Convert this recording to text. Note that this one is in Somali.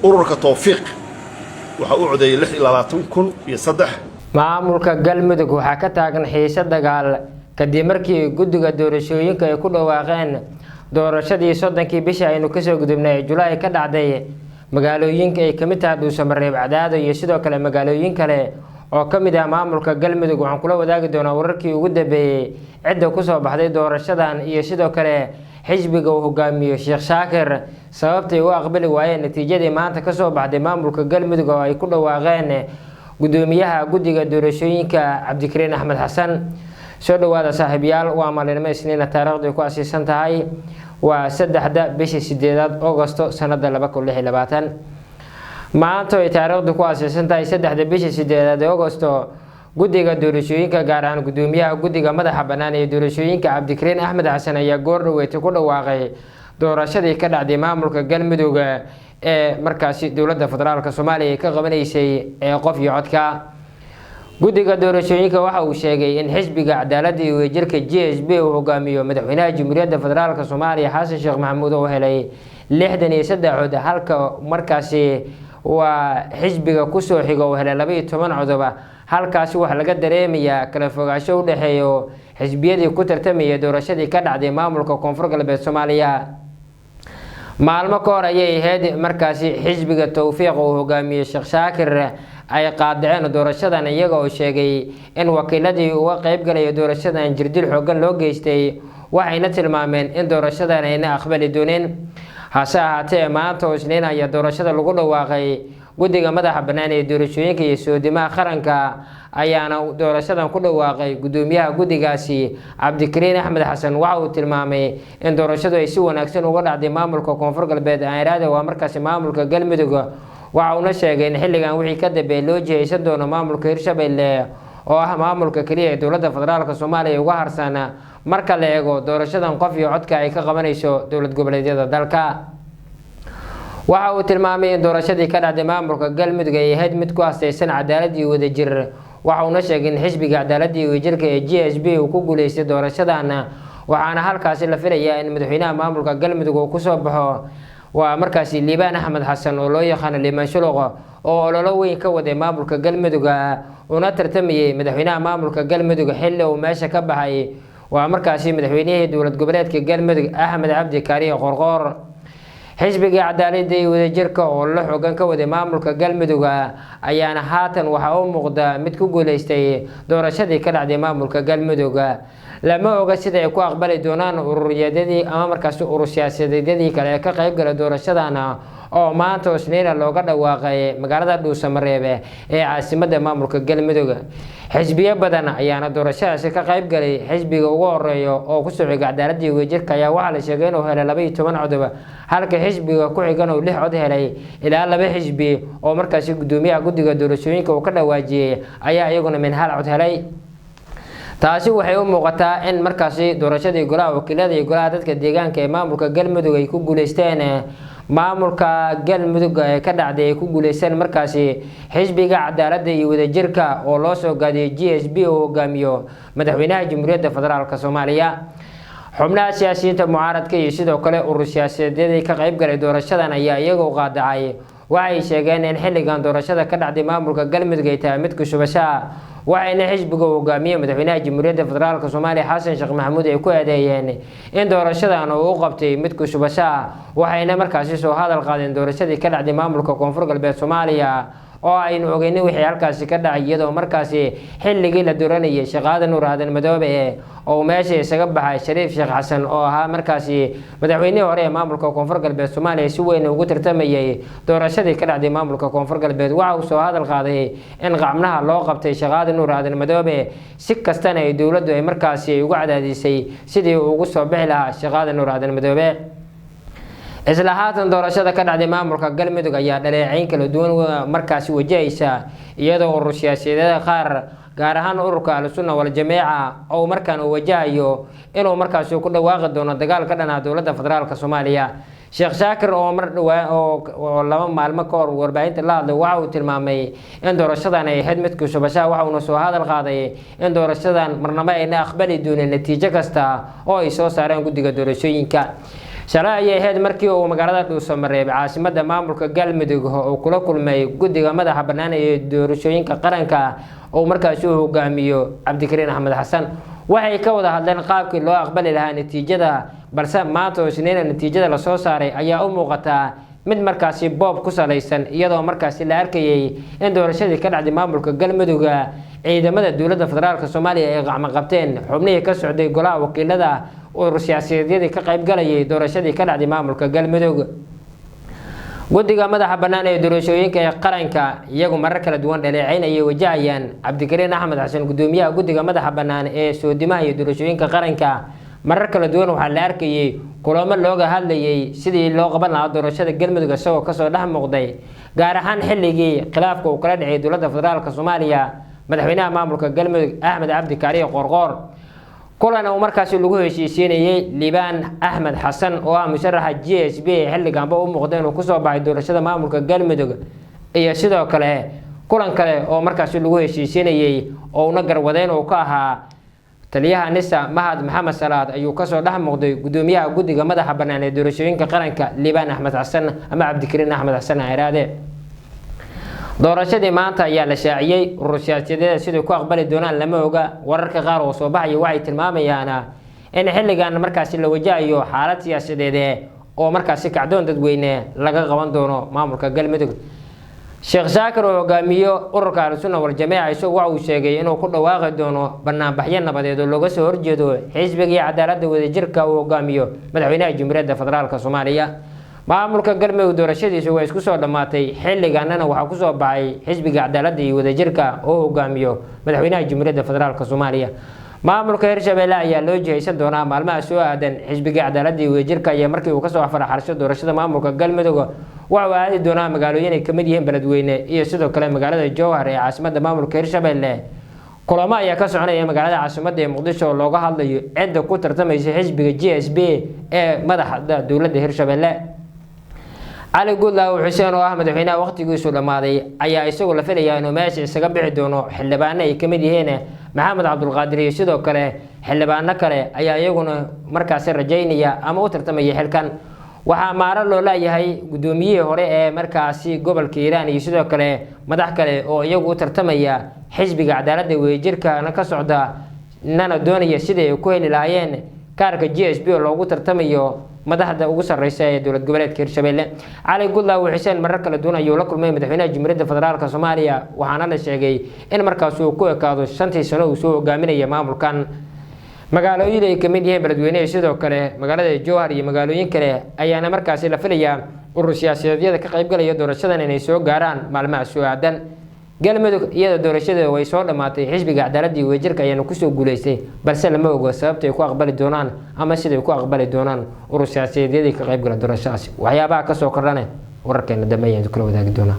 Ururka Towfiiq waxaa u codeeyey 26,003. Maamulka Galmudug waxaa ka taagan xiise dagaal kadib markii guddiga doorashooyinka ay ku dhawaaqeen doorashadii 30-kii bisha aynu kasoo gudubnay ee Julaay ka dhacday magaalooyinka ay kamid tahay Dhuusamareeb, Cadaado iyo sidoo kale magaalooyin kale oo ka mid ah maamulka Galmudug. Waxaan kula wadaagi doonaa wararkii ugu dambeeyey, cidda kusoo baxday doorashadan iyo sidoo kale xisbiga uu hogaamiyo Sheekh Shaakir sababtay u aqbali waayeen natiijadii maanta kasoo baxday maamulka Galmudug oo ay ku dhawaaqeen gudoomiyaha guddiga doorashooyinka Cabdikariin Axmed Xasan. Soo dhawaada, saaxiibyaal. Waa maalinimo Isniina, taariikhdu ku asiisan tahay waa 3-da bisha 8aad, Augosto, sanada 2026. Maanta ay taariikhdu ku asiisan tahay 3-da bisha 8aad ee Augosto, guddiga doorashooyinka, gaar ahaan gudoomiyaha guddiga madaxa bannaan ee doorashooyinka Cabdikariin Axmed Xasan, ayaa goor dhaweetay ku dhawaaqay doorashadii ka dhacday maamulka Galmudug ee markaasi dowladda federaalka Soomaaliya ay ka qabanaysay ee qof iyo codka. Guddiga doorashooyinka waxa uu sheegay in xisbiga Cadaaladda iyo Wadajirka, GSP, uu hogaamiyo madaxweynaha Jamhuuriyadda Federaalka Soomaaliya Xasan Sheekh Maxamuud oo helay 63 cod, halka markaasi waa xisbiga kusoo xiga uu helay 12 codoba. Halkaasi waxaa laga dareemayaa kala fogaansho u dhexeeyo xisbiyadii ku tartamaya doorashadii ka dhacday maamulka Koonfur Galbeed Soomaaliya. Maalmo ka hor ayay ahayd markaasi xisbiga Towfiiq uu hogaamiyey Sheekh Shaakir ay qaadaceen doorashadan, iyaga oo sheegay in wakiiladii uga qeybgalaya doorashadan jirdil xoogan loo geystay, waxayna tilmaameen in doorashadan ayna aqbali doonin. Hase ahaatee, maanta oo Isniin ayaa doorashada lagu dhawaaqay. Guddiga madaxa bannaan ee doorashooyinka iyo soodimaha qaranka ayaana doorashadan ku dhawaaqay. Gudoomiyaha guddigaasi Cabdikariin Axmed Xasan waxa uu tilmaamay in doorashadu ay si wanaagsan uga dhacday maamulka Koonfur Galbeed, aaniraade waa markaasi maamulka Galmudug. Waxa uuna sheegay in xilligan wixii ka dambeeyay loo jihaysan doono maamulka Hirshabelle, oo ah maamulka keliya ee dowladda federaalka Soomaaliya uga harsan marka la eego doorashadan qof iyo codka ay ka qabanayso dowlad goboleedyada dalka. Waxa uu tilmaamay in doorashadii ka dhacday maamulka Galmudug ay ahayd mid ku astaysan cadaalad iyo wadajir. Waxa uuna sheegay in xisbiga Cadaaladda iyo Wadajirka ee GSP uu ku guuleystay doorashadan, waxaana halkaasi la filayaa in madaxweynaha maamulka Galmudug uu kusoo baxo waa markaasi Liibaan Axmed Xasan oo loo yaqaano Liibaan Shuluq, oo ololo weyn ka waday maamulka Galmudug una tartamayay madaxweynaha maamulka Galmudug xilli uu meesha ka baxay waa markaasi madaxweynihii dowlad goboleedka Galmudug Axmed Cabdi Kaariye Qorqoor. Xisbiga Cadaaladda iyo Wadajirka oo la xoogan ka waday maamulka Galmudug ayaana haatan waxaa u muuqda mid ku guuleystay doorashadii ka dhacday maamulka Galmudug. Lama oga sida ay ku aqbali doonaan ururyadadii ama markaasi urur siyaasadeedyadii kale ee ka qaybgala doorashadan oo maanta Isniina looga dhawaaqay magaalada Dhuusamareebe ee caasimadda maamulka Galmudug. Xisbiyo badan ayaana doorashadaasi ka qaybgalay. Xisbiga ugu horeeya oo kusoo xiga Cadaaladda iyo Wadajirka ayaa waxaa la sheegay inuu helay 12 codob, halka xisbiga ku xigan uu 6 cod helay. Ilaa laba xisbi oo markaasi gudoomiyaha guddiga doorashooyinka uu ka dhawaajiyey ayaa iyaguna min 1 cod helay. Taasi waxay u muuqataa in markaasi doorashadii golaha wakiilada iyo golaha dadka deegaanka ee maamulka Galmudug ay ku guuleysteen, maamulka Galmudug ee ka dhacday ay ku guuleysteen markaasi xisbiga Cadaaladda iyo Wadajirka oo loo soo gaadiyay GSP oo hogaamiyo madaxweynaha Jamhuuriyadda Federaalka Soomaaliya. Xubnaha siyaasiyiinta mucaaradka iyo sidoo kale urur siyaasadeedyadii ka qaybgalay doorashadan ayaa iyagoo qaadacay. Waxay sheegeen in xilligan doorashada ka dhacday maamulka Galmudug ay tahay mid kushubashaa, waxayna xisbiga uu hogaamiyey madaxweynaha Jamhuuriyadda Federaalka Soomaaliya Xasan Sheekh Maxamuud ay ku eedeeyeen in doorashadan uu u qabtay mid kushubashaa. Waxayna markaasi soo hadal qaadeen doorashadii ka dhacday maamulka Koonfur Galbeed Soomaaliya oo aynu ogeynin wixii halkaasi ka dhacay, iyadoo markaasi xilligii la dooranayay Sheekh Aadan Nuur Aadan Madoobe oo meesha isaga baxay Shariif Sheekh Xasan oo ahaa markaasi madaxweynihii hore ee maamulka Koonfur Galbeed Soomaaliya, si weyn ugu tartamayay doorashadii ka dhacday maamulka Koonfur Galbeed. Waxa uu soo hadal qaaday in qacmaha loo qabtay Sheekh Aadan Nuur Aadan Madoobe, si kastana ay dowladdu ay markaasi ay ugu cadaadisay sidii uu ugu soo bixi lahaa Sheekh Aadan Nuur Aadan Madoobe. Isla haatan doorashada ka dhacday maamulka Galmudug ayaa dhaleeceyn kala duwan markaasi wajahaysa, iyadoo urur siyaasadeeda qaar, gaar ahaan ururka Ahlusunna Waljamiica, oo markaan uu wajahayo inuu markaasi ku dhawaaqi doono dagaal ka dhanaa dowladda federaalka Soomaaliya. Sheekh Shaakir oo mar dhawaa oo 2 maalmo ka hor warbaahinta la hadlay waxa uu tilmaamay in doorashadan ay ahayd mid kushubashaha. Waxa uuna soo hadal qaaday in doorashadan marnabo ayna aqbali doonin natiijo kasta oo ay soo saareen guddiga doorashooyinka. Shalay ayay ahayd markii uu magaalada Dhuusamareeb, caasimada maamulka Galmudug, uu kula kulmay guddiga madaxa bannaan ee doorashooyinka qaranka oo markaasi uu hogaamiyo Cabdikariin Axmed Xasan. Waxay ka wada hadleen qaabkii loo aqbali lahaa natiijada, balse maanta oo Isniina natiijada lasoo saaray ayaa u muuqataa mid markaasi boob ku salaysan, iyadoo markaasi la arkayay in doorashadii ka dhacday maamulka Galmudug ciidamada dowladda federaalk Soomaaliya ay qacmo qabteen xubnihii ka socday golaha wakiilada urur siyaasadeedyadii ka qaybgalayay doorashadii ka dhacday maamulka Galmudug. Guddiga madaxa bannaan ee doorashooyinka ee qaranka iyagu marar kala duwan dhaleeceynayay wajahayaan. Cabdikariin Axmed Xasan, gudoomiyaha guddiga madaxa bannaan ee soodimaha iyo doorashooyinka qaranka, marar kala duwan waxaa la arkayay kulamo looga hadlayay sidii loo qaban lahaa doorashada Galmudug, isagoo kasoo dhex muuqday, gaar ahaan xilligii khilaafka uu kala dhacay dowladda federaalk Soomaaliya madaxweynaha maamulka Galmudug Axmed Cabdi Kaariye Qoorqoor. Kulan uu markaasi lagu heshiisiinayay Liibaan Axmed Xasan oo ah musharaxa GSB ee xilliganba u muuqda inuu kusoo baxay doorashada maamulka Galmudug, iyo sidoo kale kulan kale oo markaasi lagu heshiisiinayay oo una garwadeyn uu ka ahaa taliyaha NISA Mahad Maxamed Salaad, ayuu kasoo dhex muuqday gudoomiyaha guddiga madaxa bannaan ee doorashooyinka qaranka Liibaan Axmed Xasan ama Cabdikariin Axmed Xasan Ayraade. Doorashadii maanta ayaa la shaaciyey. Urur siyaasadeeda siday ku aqbali doonaan lama oga. Wararka qaar oo soo baxaya waxay tilmaamayaan in xilligan markaasi la wajahayo xaalad siyaasadeed oo markaasi kacdoon dadweyne laga qaban doono maamulka Galmudug. Sheekh Shaakir oo hogaamiyo ururka Ahlusunna Waljamaaca isagu waxa uu sheegay inuu ku dhawaaqi doono banaanbaxyo nabadeed oo looga soo horjeedo xisbiga Cadaaladda Wadajirka uu hogaamiyo madaxweynaha Jamhuuriyadda Federaalk Soomaaliya. Maamulka Galmudug doorashadiisu waa isku soo dhammaatay, xilliganana waxaa kusoo baxay xisbiga Cadaaladda iyo Wadajirka oo hogaamiyo madaxweynaha Jamhuuriyadda Federaalk Soomaaliya. Maamulka Hirshabelle ayaa loo jihaysan doonaa maalmaha soo aadan. Xisbiga Cadaaladda iyo Wadajirka ayaa markii uu kasoo faraxarsho doorashada maamulka Galmudug waxa uu aadi doonaa magaalooyin ay kamid yihiin Beledweyne iyo sidoo kale magaalada Jowhar ee caasimada maamulka Hirshabelle. Kulamo ayaa ka soconaya magaalada caasimadda ee Muqdisho oo looga hadlayo cidda ku tartamaysa xisbiga GSB ee madaxda dowladda Hirshabelle. Cali Guudlaaw Xuseen oo ah madaxweynaha waqtigiisu dhammaaday ayaa isagu la filayaa inuu meesha isaga bixi doono. Xildhibaano ay kamid yihiin Maxamed Cabdulqaadir iyo sidoo kale xildhibaano kale ayaa iyaguna markaasi rajaynaya ama u tartamaya xilkan. Waxaa maaro loo laayahay gudoomiyihii hore ee markaasi gobolka Hiiraan iyo sidoo kale madax kale oo iyagu u tartamaya xisbiga Cadaaladda Wadajirkana ka socda, nana doonaya sidai ay ku heli lahaayeen kaarka GSB oo loogu tartamayo madaxda ugu sareysa ee dowlad goboleedka Hirshabelle. Cali Guudlaaw Xuseen marar kala duwan ayuu la kulmay madaxweynaha Jamhuuriyadda Federaalk Soomaaliya, waxaana la sheegay in markaas uu ku ekaado 5tii sano uu soo hogaaminaya maamulkan. Magaalooyin ay kamid yihiin Beledweyne, sidoo kale magaalada Jowhar iyo magaalooyin kale ayaana markaasi la filayaa urur siyaasadeedyada ka qaybgalaya doorashadan inay soo gaaraan maalmaha soo aadan. Galmudug iyada doorashadeeda way soo dhammaatay, xisbiga Cadaaladda iyo Wadajirka ayaana kusoo guuleystay, balse lama ogo sababta ay ku aqbali doonaan ama siday ku aqbali doonaan urur siyaasadeedyadii ka qaybgala doorashadaasi. Waxyaabaha kasoo kordhane wararkeena dambe ayaan kula wadaagi doonaa.